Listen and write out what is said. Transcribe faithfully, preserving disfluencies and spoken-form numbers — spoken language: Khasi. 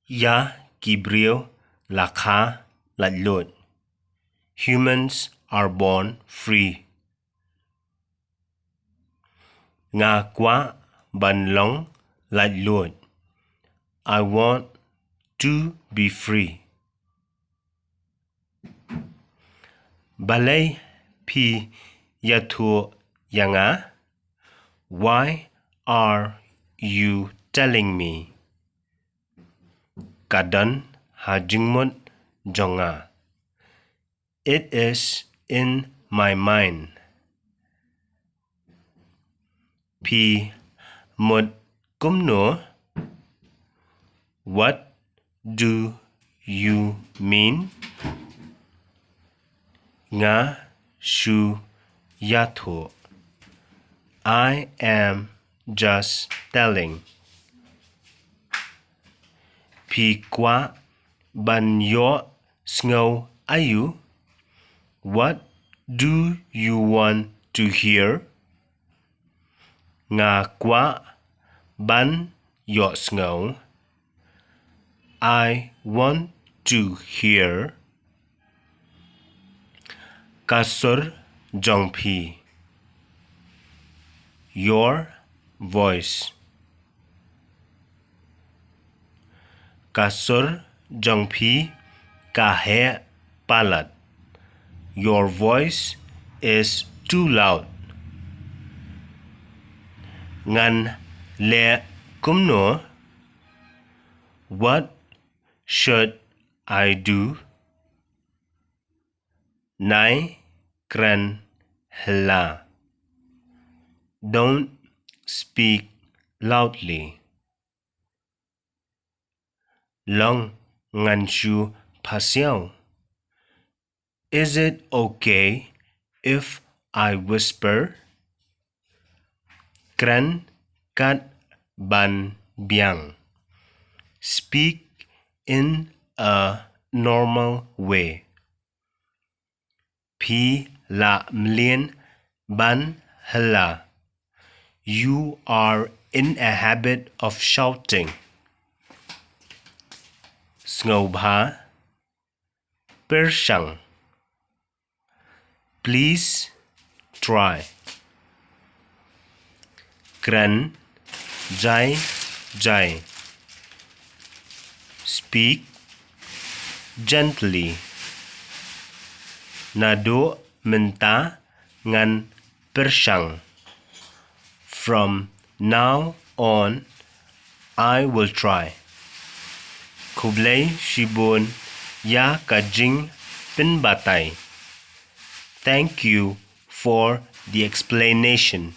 Ïa ki briew la kha laitluid. Humans are born free. Nga kwah ban long laitluid. I want to be free. Balei phi ïathuh ïa nga? Why are you telling me? Ka don ha jingmut jong nga. It is in my mind. Phi mut kumno? What do you mean? Nga shu ïathuh. I am just telling. Phi kwah ban ïohsngew aïu? What do you want to hear? Nga kwah ban ïohsngew. I want to hear. Ka sur jong phi. Your voice. Ka sur jong phi ka heh palat. Your voice is too loud. Ngan leh kumno? What should I do? Nai kren hla. Don't speak loudly. Long ngan shu pasiaw. Is it okay if I whisper? Kren kat ban biang. Speak in a normal way. Phi la mlien ban hla. You are in a habit of shouting. Sngewbha pyrshang. Please try. Kren jai jai. Speak gently. Naduh mynta ngan pyrshang. From now on, I will try. Khublei shibun ïa ka jingpynbatai. Thank you for the explanation.